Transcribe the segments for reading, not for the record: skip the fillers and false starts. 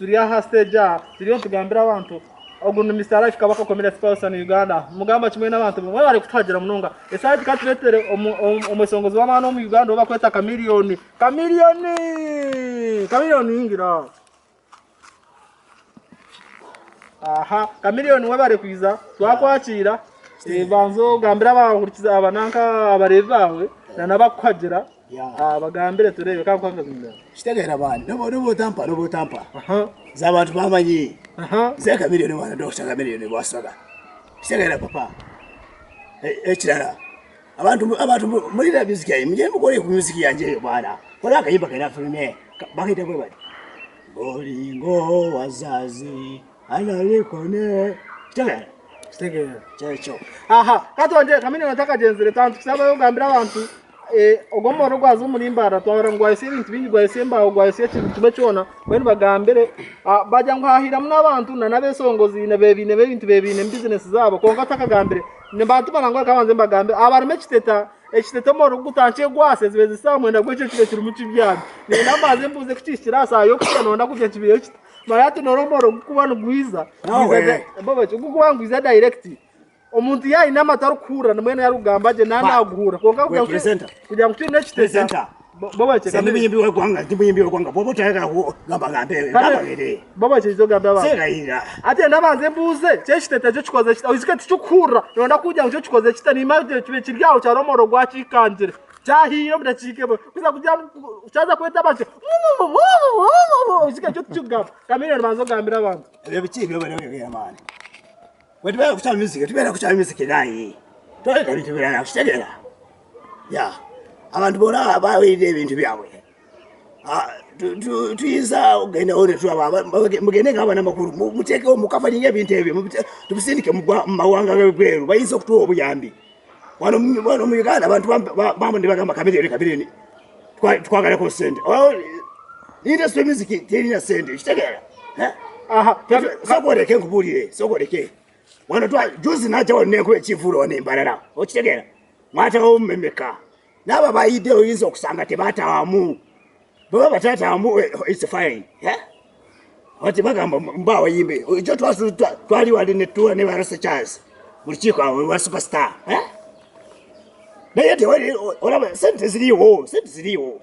Turi aha stage aha turiyo nitugambira abantu ogu ni Mister Life Kabaka Comedian Spokesperson Uganda mugamba kimwe n'abantu mwebare kutuhagira munonga esaaha egi katuretere omwesongozi w'amaani omu Uganda ou bakweta Chameleone Chameleone Chameleone yingira aha Chameleone webare kwiza twakwakiira banza ogambire abahurikiza aba nanka abareebi baawe na n'abakukuhagira Yeah. Bagambire tureebe ka nkwanga zimwe. Kitegeera bani noba noba otampa noba otampa Aha. nze abantu bamanyi Aha. nze Chameleone wana Dokita Chameleone bwasaga kitegeera papa E- ekirala abantu abantu mulira music yange mugende mukole ku music yange eyo bwana kola akayimba kena fulumye bakayita bwe bati bolingo wazazi analikone kitegeera Kitegeera. kyekyo Aha. Katwongere Chameleone atakagyenzire tandikisa ogambire abantu eh, ogwo omuriro gwaza omuri Mbarara twahurira ngu gwayosya ebintu bingi gwayosya embaaho gwayosya ekintu kimwe kyona mbwenu bagambire ah, bagira ngu haahiramu n'abantu na n'abesongozi na beebiine b'ebintu beebiine bizinesi zaabo kwonka otakagambire nibantu barangwa reka mbanze mbagambire abarimu ekiteta ekiteta omuriro gutandikye gwasa ezibaire ziri saaha mwenda gw'ekiro kibe kirimu kibyami nenda mbanze mbuuze ku kihikire aha saaha y'okurya noyenda kurya kibiire kita manya hati noreeba omuriro gukuba nigwiza Nawe. gukuba nigwiza direct Omuntu yaaba aine amatu arikuhurira mbwenu arikugamba gye naaba naaguhurira kwonka We kugira ngu presenter. kugira ngu twine ekiteta Presenter. bo bakye Nze ndi muyimbi w'eggwanga ndi muyimbi w'eggwanga bw'oba otayagala kugamba gambe gamba ngende bo bakye ogambe abantu seerayira ati enda banze mbuuze kyekiteta kyo kikoze kita oizike tikikuhurira noyenda kugira ngu kyo kikoze kita niimanya kibe kiri aho kyari omuriro gwakikangire kyahiire omu dakiika emwe kuza kugira ngu kyaza kweta abantu oizike kyo tikikugamba Chameleone banza ogambire abantu ebyo biki ebyo maani Bwetubeera ku kya music tubeera ku kya music naye toleka bintu birala okitegeera ya abantu bona bawulira ebintu byabwe ah, tuyinza okugendawo netulaba mugende nga abanamakulu mutekewo mukavalinga ebintu ebyo tubisindike mu mawanga gebweru bayinza okutuwa obuyambi wano mu uganda abantu bambo nebagamba kamiliyoni kamiliyoni twagalako sente oh, industry music terina sente kitegeera eh? Sooka oleke nkubuulire sooka oleke wano juzi najja wano nenkuba ekivuulo wano embalala okitegeera mwatawo mumemeka naabo abayidde oyinza okusanga tebatawamu bweba batatawamu eh, it's fine eh? ati bagamba mba abayimbi ekyo twali wali netuula ne barasa charles mu lukiiko awo lwa superstar eh? naye tewali olaba sente ziriiwo sente ziriiwo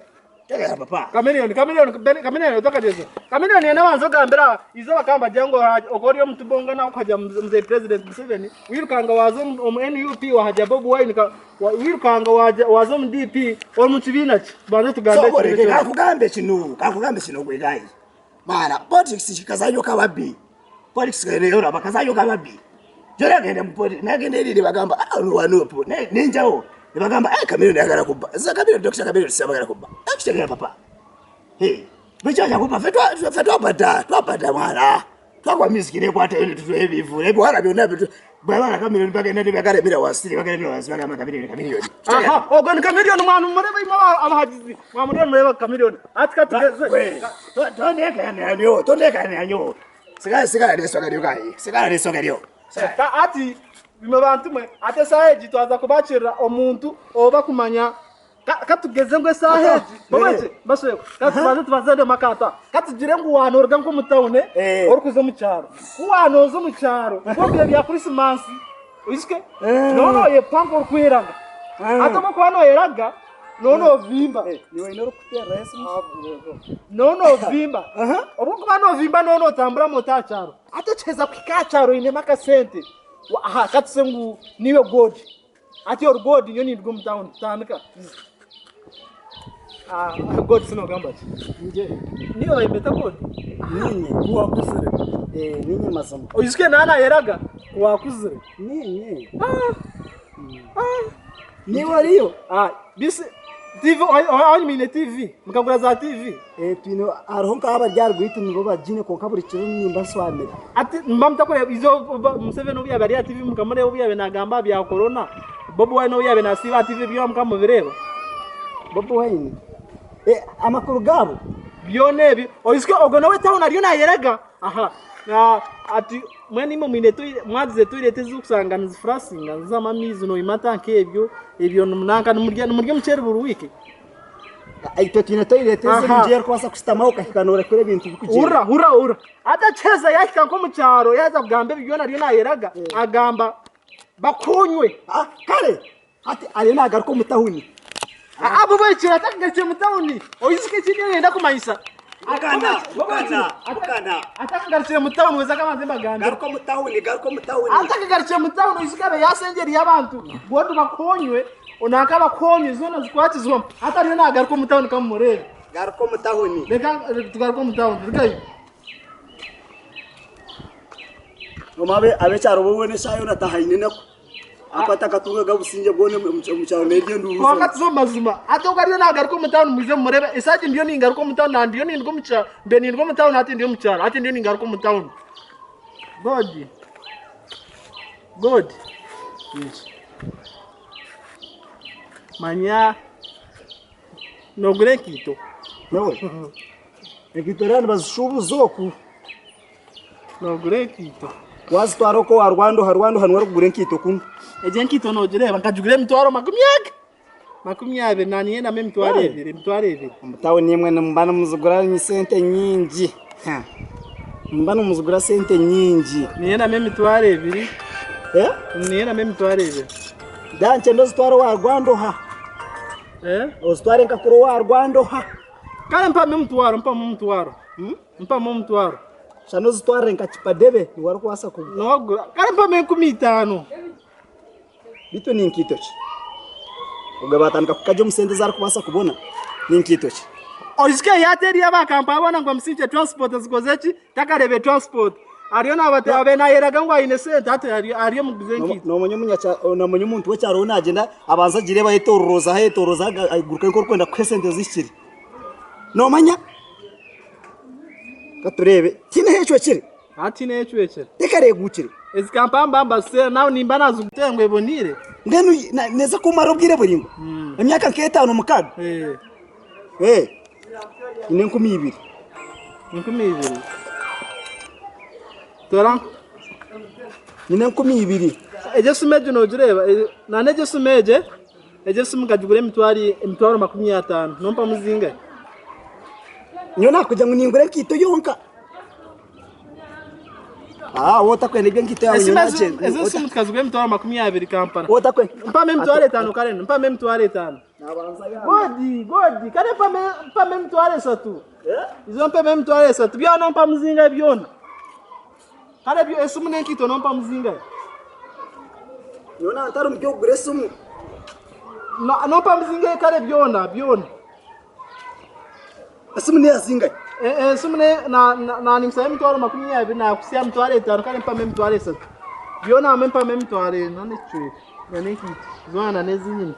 Tegera papa. Chameleone, Chameleone, Ben- Chameleone otakagyeza. Chameleone yena banza ogambira izooba bakaba nibagira ngu oha- oku ori omu tubonga nawe okahagya Mzee President Museveni, wirukanga waaza omu omu NUP wahagya Bobi Wine, ka- wa- wirukanga waja waaza omu DP, ori mu kibiina ki? Tubanze tugambe Sooka ekibiina oreke eki orimu. kakugambe kino kakugambe kino gwe guy. Mwana politics kazanyo kababbi. Politics kazanyo olaba kazanyo kababbi. Jora agenda mu politics nagenda eri ne bagamba ah ono wa NUP ne nenjawo ne bagamba eh Chameleone ayagala kubba. Nze Chameleone Dr. Chameleone siyagala kubba. Eh kitegera papa. Hey, bwe kyakubba ffe ffe twabadda twabadda mwana. Twagwa music nekwata eno tutwa ebivu ebiwala byonna bwabala Chameleone bagenda ne bagala emira wansi ne bagala emira wansi bagamba Chameleone Chameleone. Aha, ogwo ni Chameleone mwana murebe imwe abahagizi. Mwamurebe murebe Chameleone. Ati katugeze. Tondekanira nnyo tondekanira nnyo. Sigala sigala n'ensonga lyo gayi sigala n'ensonga lyo. Ka ati bimwe bantu mwe ati esaaha egi twaza kubakirira omuntu oba kumanya ka- katugeze ngu esaaha egi bobaki bashwekwe katubanze tubanze makata katugire ngu wanoruga nk'omu tawuni Eh. orikuza omu kyaro ku wanoza omu kyaro nk'omu bya krisimansi oizike Eh. noona oyepanga orikweraga Eh. ati obu okuba noyeraga noona ovimba Niwe oine orikukuteereraho esimu? Noona ovimba. Obu orikuba noovimba noona otambura moto aha kyaro. Hati okiheza kuhika aha kyaro oinemu akasente. Aha katuse ngu niiwe God. Hati ori God nyowe ninduga omu tawuni. Tandika. Ah, God si noogamba ki? Nje. Niiwe bayembeta God? Niinye. Ku waakuzire. Eh, niinye mazima. Oijuke naaba naayeraga ku waakuzire. Niinye. Ah. Ah. Niiwe oriyo? Ah, bisi TV aho mwine TV mukagura za TV. Eh, twine hariho nk'abari aha rwaitu nibo bagiine kwonka buri kiro nimbaswamira. Ati muba mutakureba izo Museveni obu yaabaire ari aha TV mukamureeba obu yaabaire naagamba aha bya corona, Bobi Wine obu yaabaire naasiiba aha TV byona mukaba mubireeba? Bobi Wine? Eh, amakuru gaabo? Byona ebyo oizike ogwo nawe town ariyo naayerega aha ati Mbwenu imwe mwine toilet mwagize toilet ezirikusanga nizifurasinga nizizamu amaizi noyimata nk'ebyo ebyo nanka nimurya nimurya omuceeri buri wiiki? Itwe twine toilet Aha. ezirungi erikubaasa kushutamaho okahika noorekura ebintu bikugyenda. Hurira, hurira, hurira. Hati akiheza yahika nk'omu kyaro yaaza kugamba ebi byona ariyo naayeraga, agamba bakunywe. Ah, kare hati ariyo naagaruka omu tawuni. Abo bahikire atakagarukire mu tawuni. Oijuke ekindi niinyenda kumanyisa. Bugana, bugana, bugana. Atakagarukire mu tawuni weza kabanze mbagambire. Garuka omu tawuni, garuka omu tawuni. Atakagarukire mu tawuni oijuke abe yaasengeriye abantu boona bakunywe, nanka bakunywe zoona zikwatizwemu. Hati ariyo naagaruka omu tawuni kamumureebe. Garuka omu tawuni. Reka tugaruke omu tawuni. Rugayo. Omu ab'ekyaro bo boona eshaaha yoona tahaine enaku. Ahakuba takatungaga obusingye bwona omu kyaro n'eryo enduuru Kwonka zoona. tuze omu mazima. Hati ogwo ariyo naagaruka omu tawuni mwije mumureebe. Eshaaha egi ndiyo ningaruka omu tawuni na ndiyo ninduga omu kyaro. Mbe ninduga omu tawuni hati ndi omu kyaro. Hati ndiyo ningaruka omu tawuni. God. God. Yes. Manya noogura enkaito. Nyowe enkaito reero nibazishuubuza oku. Noogura enkaito. Wazitwara okwo owa Rwandoha, Rwandoha niwe arikugura enkaito kunu. Egyo enkaito nogireeba nkagigura emitwaro makumi aga 20 naanye nyendamu emitwaro ebiri, emitwaro ebiri. Omu tawuni imwe nimuba nimuzigura sente nyingi. Nimuba nimuzigura sente nyingi. Ninyendamu emitwaro ebiri. Eh? Ninyendamu emitwaro ebiri. Dankyenda ozitware owa Rwandoha. Eh? Ozitware nka kuri owa Rwandoha. Kare mpamu omutwaro, mpamu omutwaro. Mpamu omutwaro. Shana ozitwarire nka Kipadebe niwe arikubaasa kugura. Nogura. Kare mpamu 5000. Beitu ni nkaito ki? Obwo baatandika kukagya omu sente ezi arikubaasa kubona, ni nkaito ki? Oijuke yaata eriya bakampaha boona ngu bamusindikye transport zikoze ki? Takareebire transport. Ariyo naabateeba abaire naayeraga ngu aine sente hati ari omu kuguza enkaito. Noomanya omunyakya noomanya omuntu w'ekyaro ou naagyenda abanza agireeba ayetororoozaho ayetororozaho agurukayo nk'orikwenda kukuha esente zihikire. Noomanya? Katureebe. Tihaine ahu ecwekire. Hati tihaine ahu ecwekire. Tekareeguukire. Ezi kampani mba mbaziteera nawe nimba naazigutera ngu eboniire. Mbwenu neeza kumara obwire buraingwa? Emyaka nk'etaano mukaaga? Ee. Nyine 2000. 2000. Tora. Nyine 2000. Egyo esimu egyo noogireeba? Nana egyo esimu egyo, egyo esimu nkagigura emitwaro emitwaro 50, nompamu zingahi? Nyowe nakugira ngu ningura enkaito yonka. Ah, wowe otakwenda eby'enkaito yaawe nyowe nakyenda. Ezo esimu tukazigura emitwaro 20 Kampala. Wowe otakwenda. Mpamu emitwaro 5 kare, mpamu emitwaro 5. Godi, godi, kare mpamu mpamu emitwaro 3. Izo mpemu emitwaro 3 byona mpamu zingahi byona? Kare ebyo esimu n'enkaito nompamu zingahi? Nyowe naaba ntari omu by'okugura esimu. Nompamu zingahi kare byona byona? Esimu neya zingahi? Esimu naninkusaba emitwaro 20 nakutsya emitwaro 5 kare mpamu emitwaro 3. Byona hamwe mpamu emitwaro ena n'ekicweka n'enkaito zoona nana ezi nyine.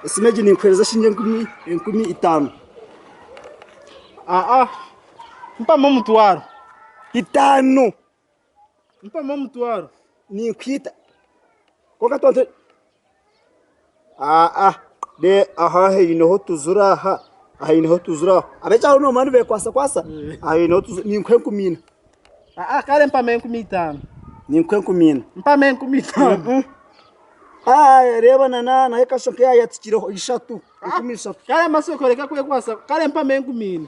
Esimu egi ninkuheereza shiringi 5000. Aa mpamu omutwaro. 5. Mpamu omutwaro. Ninkwita. Kwonka twaba turi. Aa de aha haineho tuzura aha haineho tuzura aha. Ab'ekyaro noomanya nibeekwasakwasa. Aha haineho tuzura ninkuha 4000. Aa kare mpamu 5000. Ninkuha 4000. Mpamu 5000. Aa reeba na nayo ekashusha nk'eyaayatikireho ishatu. 3000. Kare masoko reka kwekwasa kare mpamu 4000.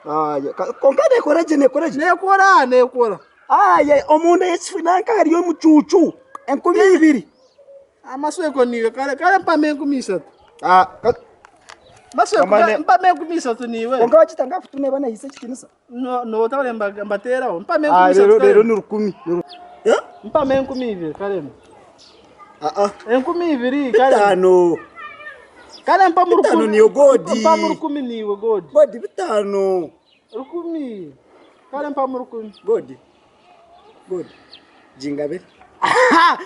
Aya kwonka neekora gye neekora gye. Neekora neekora. Aya omunda y'ekifu nanka hariyo omucuucu 2000. Amasweko niiwe kare kare mpamu 3000. Ah, Masweko Kamane- mpamu 3000 niiwe. Kwonka wakita nka kutu neeba neehaisa ekitiinisa. No nootahura mbateeraho mpamu Ah, 3000 reero kare. reero ni rukumi. Ni Eh? Mpamu 2000 kare. Ah ah. 2000 kare. 5. Kare mpamu 5 rukumi. niyo godi. Mpamu rukumi niiwe godi. Godi 5. Rukumi. Kare mpamu rukumi. Godi. Godi. Gingabire.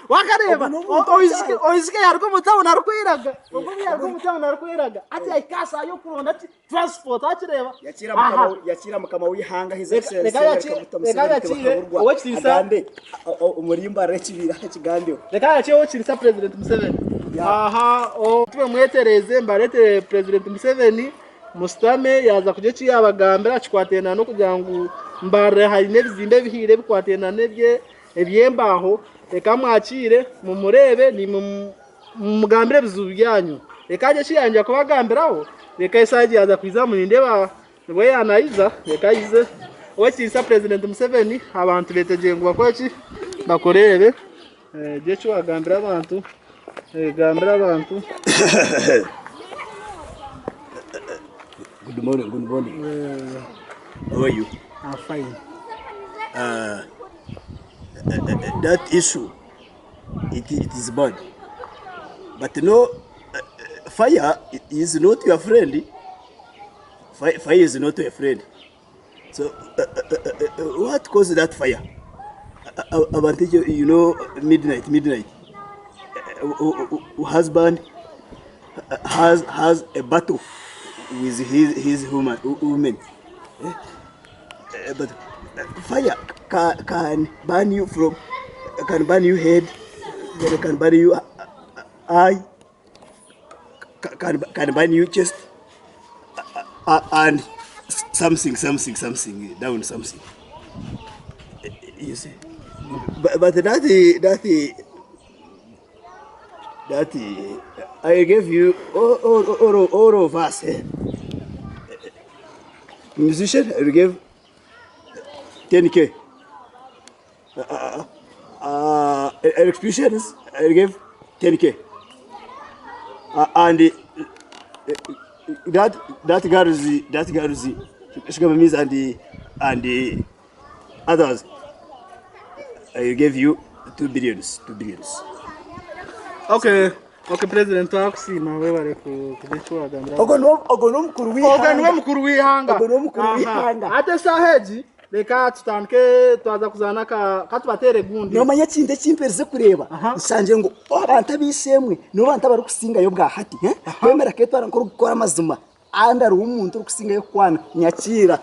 Wakareeba Ogu n'omuntu w'ekyaro. oizike yaruga omu tawuni arikwiraga. Ogu yaruga omu tawuni arikwiraga. Ati yahika aha saaha y'okuronda ki transport akireeba. Yakiira Aha. mukama yakiira mukama w'eihanga His Reka- Excellency reka Yoweri yakire- Kaguta reka Museveni yakire Tibuhaburwa ow'ekitiinisa. agambe omuri Mbarara ekibiina akigambeho. Reka yakire ow'ekitiinisa President Museveni. Ya. Aha tube mwetereeze mbareetere President Museveni musitame yaaza kugira eki yaabagambira kikwataine n'okugira ngu Mbarara haine ebizimbe ebihiire ebikwataine n'ebye eby'embaaho. Reka amwakiire mumureebe nimwe mumugambire ebizibu byanyu. Reka hagire eki yayongera kubagambiraho, reka eshaaha egi yaaza kwizamu nindeeba nibwo yaanaija, reka aije. Ow'ekitiinisa Purezidenti Museveni, abantu beetegyire ngu bakore ki? Bakureebe. Gira eki waagambira abantu, gambira abantu. Good morning, good morning. How are you? I'm fine. That issue, it is bad. But no, fire is not your friend. Fire, fire is not your friend. So, what caused that fire? Abantu, you know, midnight, midnight. Husband has a battle with his woman. But fire can burn you from, can burn you head, can burn you eye, can burn you chest, and something, something, something, down something. You see. But that I gave you all of us. Eh? Musician, I gave 10K. Electricians, I gave 10K. And that girl is Sugar and the others. I gave you 2 billions, 2 billions. Okay, President, twakusiima webale kugira eki wagambira. Ogwo n'omukuru Ogwo niwe w'ihanga. mukuru w'ihanga. Ogwo niwe mukuru Aha. w'ihanga. Hati eshaaha egi reka tutandike twaza kuzaana ka katubateere gundi. Nomanya ekintu ekimperize kureeba nshangire ngu abantu ab'eishe-emwe nibo bantu abarikusingayo bwa hati eh? Kwemera aketwara nk'orikukora amazima kandi hariho omuntu orikusingayo kukwana nyakiira.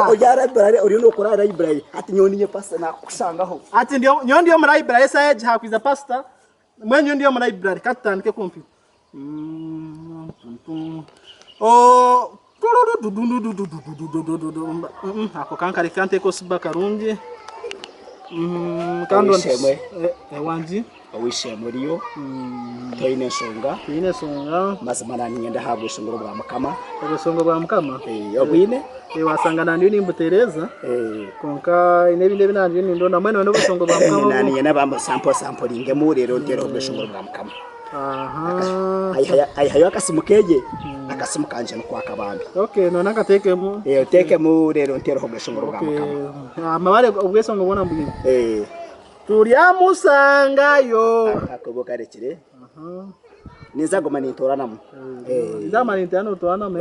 Ori aha library oriyo nokora aha library hati nyowe ninye pastor nakukushangaho. Hati nyowe ndi omu library eshaaha egi hakwiza pastor mbwenu nyowe ndi omu library katutandike kompyuta. Oh, ako kankareka kanteeka osuba karungi. Kandi Ow'eishe-emwe. Wangi. Ow'eishe-emwe oriyo toine nshonga. Tiine nshonga. Mazima nanye niinyenda ahabwa obweshongoro bwa Mukama. Obweshongoro bwa Mukama? Obwine? Wasanga nanye nimbutereeza. Kwonka haine ebindi ebi nanye nindonda mbwenu n'obweshongoro bwa Mukama. Nanye niinyenda bambe sample samporingemu reero nteereho obweshongoro bwa Mukama. Aihayo akasimu keye, akasimu kangye niko aka bambi. Okay, none akateekemu. Oteekemu reero nteereho obweshongoro bwa Mukama. Amabare obweshongoro bwona mbwine. Turyamusangayo. Ako obe okarekire. Ninza kuguma nintooranamu. Ninza kuguma ninteera notooranamu.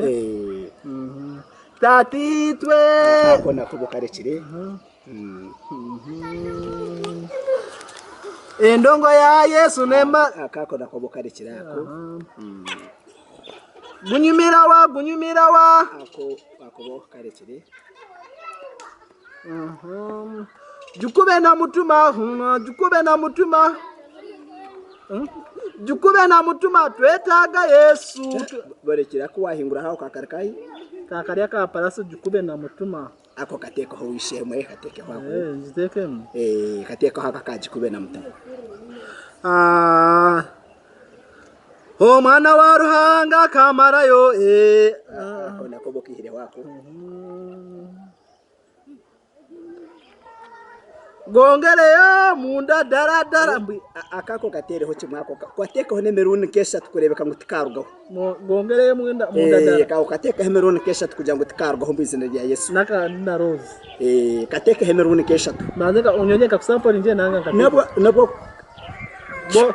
Tataitwe. Ako nako obe okarekire. Endongo ya Yesu nema. Ako nako obe okarekire ako. Gunyumira wa, gunyumira wa. Ako obe okarekire. Jukube na mutuma, jukube na mutuma. Jukube na mutuma twetaaga Yesu. Borekire aku wahingura aho kakari kahi? Kakari aka paraso jukube na mutuma. Ako katekeho ow'eishe-emwe katekeho ako. Ngitekemu. Katekeho ako aka Gikube na Mutuma. Omwana wa Ruhanga akamarayo. Ako nako obe okaihireho ako. Gongereyo munda daradara. Akako kateereho kimwe ako kateekeho n'emirundi nk'eshatu kureebeka ngu tikarugaho. Gongereyo munda dara. Ako kateekeho emirundi nk'eshatu kugira ngu tikarugaho omu izina rya Yesu. Naka na Rose. Kateekeho emirundi nk'eshatu. Manze onyonye nkakusamporinge nanga nkateeka. Nabwo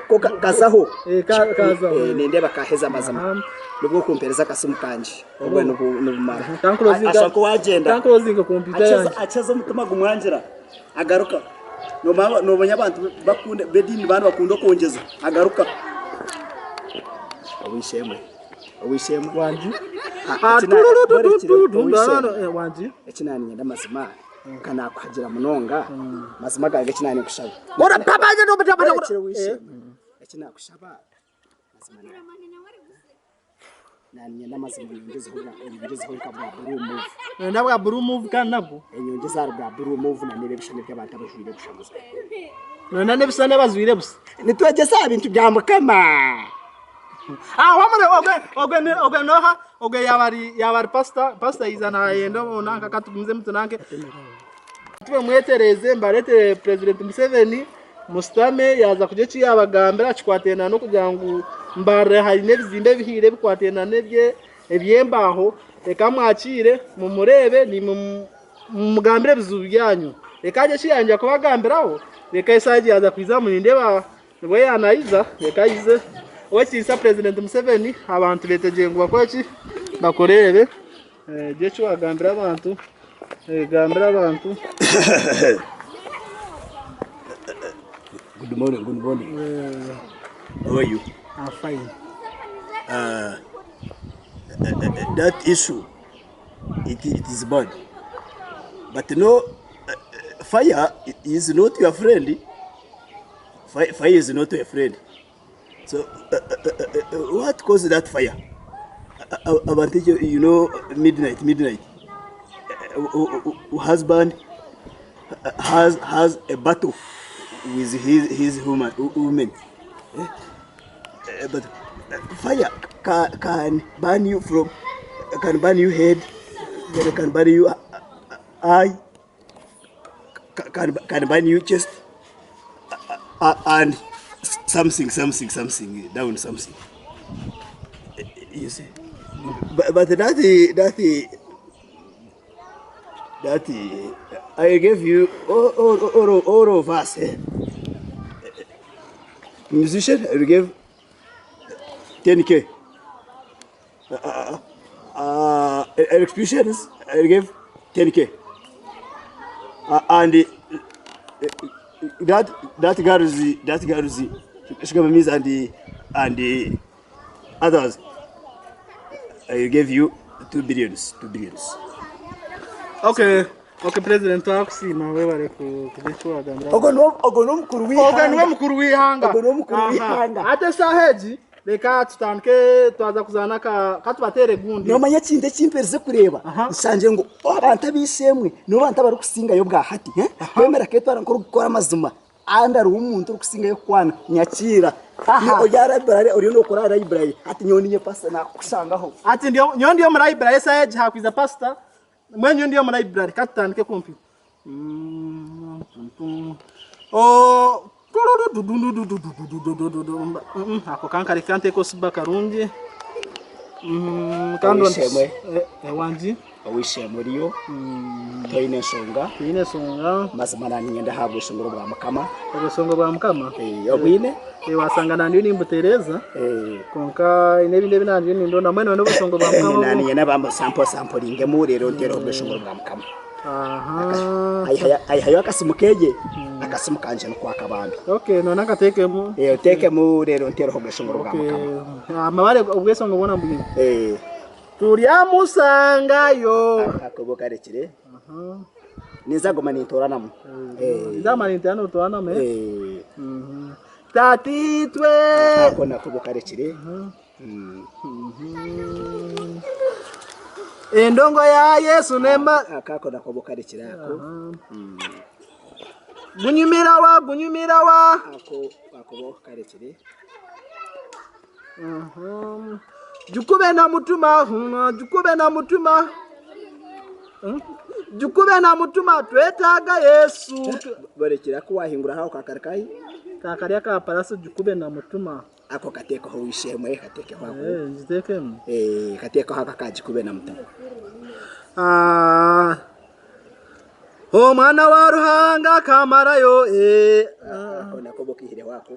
ko kazaho. Kazaho. Nindeeba kaheza amazima. Nibwo okumpereza akasimu kangye obwo nibumara. Ashobora kuba wagyenda. Kankurozinga kompyuta yangye. Akyeza omutima gumwangira agaruka. Nomanya abantu bakunda b'ediini banu bakunda okwongyeza agaruka. Ow'eishe-emwe. Ow'eishe-emwe. Wangi. Wangi. Eki naaniinyenda amazima ka naakuhagira munonga mazima gange eki naaninkushaba. Eki naakushaba mazima naaniinyenda amazima onyongyezeho nka bwa blue move. Noyenda bwa blue move kandi nabwo? Enyongyeza ahari bwa blue move na n'ebishushani by'abantu abajwaire busha mazima. Noyenda n'ebishushani abajwaire busha? Nitwegyesa aha bintu bya Mukama. Ah, wamune ogwe ogwe ni- ogwe noha ogwe yabari yabari pastor pastor iza nayenda nanka katugumize mutu nanke tube mwetereze mbaretere President Museveni musitame yaza kugira eki yabagambira kikwatena n'okugira ngu mbarire haine ebizimbe ebihiire ebikwatena n'ebye eby'embaaho reka mwakiire mumureebe nimwe mumugambire ebizibu byanyu reka agye eki yayongera kubagambiraho reka esaaha egi yaza kwiza nindeeba Nibwo yanayiza reka ayize. Owekitiinisa President Museveni abantu betegire ngu bakore ki? Bakureebe. Gira eki wagambira abantu. Gambira abantu. Good morning, good morning. How are you? I'm fine. That issue, it is bad. But no, fire is not your friend. Fire, fire is not a friend. So, what caused that fire? Abantu, you know, midnight, midnight. Husband has a battle with his woman. woman. But fire can burn you from, can burn you head, can burn you eye, can burn you chest, and something, something, something, down something. You see. But that I gave you all of us. Eh? Musician, I gave 10K. Electricians, I gave 10K. And that girl is Sugar and the others. I gave you 2 billions, 2 billions. Okay, President twakusiima webare kugira eki wagambira. Ogwo n'omukuru Ogwo niwe w'eihanga. mukuru w'eihanga. Ogwo niwe mukuru Aha. w'eihanga. Hati eshaaha egi reka tutandike twaza kuzaana ka katubateere gundi. Nomanya ekintu ekimperize kureeba Aha. nshangire ngu abantu ab'eishe-emwe nibo bantu abarikusingayo bwa hati eh? Kwemera aketwara nk'orikukora amazima kandi hariho omuntu orikusingayo kukwana nyakiira. Aha. Ori aha library oriyo nokora aha library hati nyowe ninye pastor nakukushangaho. Ati nyowe ndi omu library eshaaha egi hakwiza pastor mbwenu nyowe ndi omu library katutandike kompyuta. Oh, ako kankare kanteeka osuba karungi. Kandi Ow'eishe-emwe. Wangi. Ow'eishe-emwe oriyo toine nshonga. Tiine nshonga. Mazima nanye niinyenda ahabwa obweshongoro bwa Mukama. Obweshongoro bwa Mukama? Obwine? Wasanga nanye nimbutereeza. Kwonka haine ebindi ebi nanye nindonda mbwenu nyowe obweshongoro bwa Mukama Nanye niinyenda bambu samporingemu reero nteereho obweshongoro bwa Mukama. Aihayo akasimu keye, akasimu kangye niko aka bambi. Okay, none akateekemu. Oteekemu reero nteereho obweshongoro bwa Mukama. Amabare obweshongoro bwona mbwine. Turyamusangayo. Ako bo karekire. Ninza guma nintooranamu. Ninza guma ninteera notooranamu. Tataitwe. Ako nako bo karekire. Endongo ya Yesu nema. Akako nako bo karekire ako. Gunyumira wa gunyumira wa. Ako bo karekire. Jukube na mutuma, jukube na mutuma. Jukube na mutuma twetaaga Yesu. Barekire ku wahingura aho kakarikahi. Kakarya ka paraso jukube na mutuma. Ako kateekaho ow'eishe-emwe kateekeho ako. Ngiteekemu. Kateekaho ako aka Gikube na Mutuma. Omwana wa Ruhanga akamarayo. Ako nako bo kaihireho ako.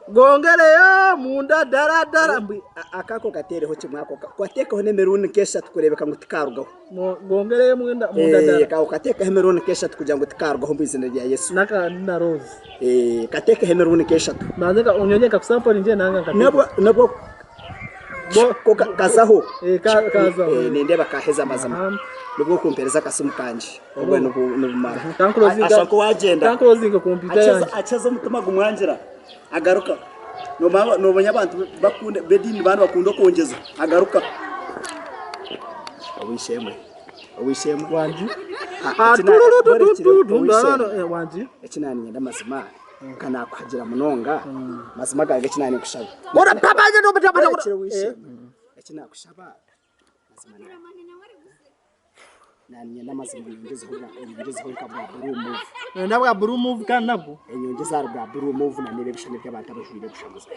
Gongereyo munda daradara. Akako kateereho kimwe ako. Kateekeho n'emirundi nk'eshatu kureebeka ngu tikarugaho. Gongereyo munda dara. Ako kateekeho emirundi nk'eshatu kugira ngu tikarugaho omu izina rya Yesu. Naka na Rose. Kateekeho emirundi nk'eshatu. Banze onyonye nkakusamporinge nanga nkateeke. Nabwo ko kazaho. Kazaho. Nindeeba kaheza amazima. Nibwo kumpereza akasimu kangye. Obwo nibumara. Kankrozinga. Ashaka wagyenda. Kankrozinga kompyuta yange. Akiza omutima gumwangira agaruka. Nomanya abantu bakunda b'ediini banu bakunda okwongyeza agaruka. Ow'eishe-emwe. Ow'eishe-emwe. Wangi. Eki naniinyenda amazima. Ka naakuhagira munonga. Mazima gange eki naaninkushaba. Orekire w'eishe-emwe. Eki naakushaba mazima naniinyenda amazima onyongyezeho onyongyezeho nka bwa blue move. Noyenda bwa blue move kandi nabwo? Enyongyeza ahari bwa blue move na n'ebi ebishushani by'abantu abajwaire busha buzima.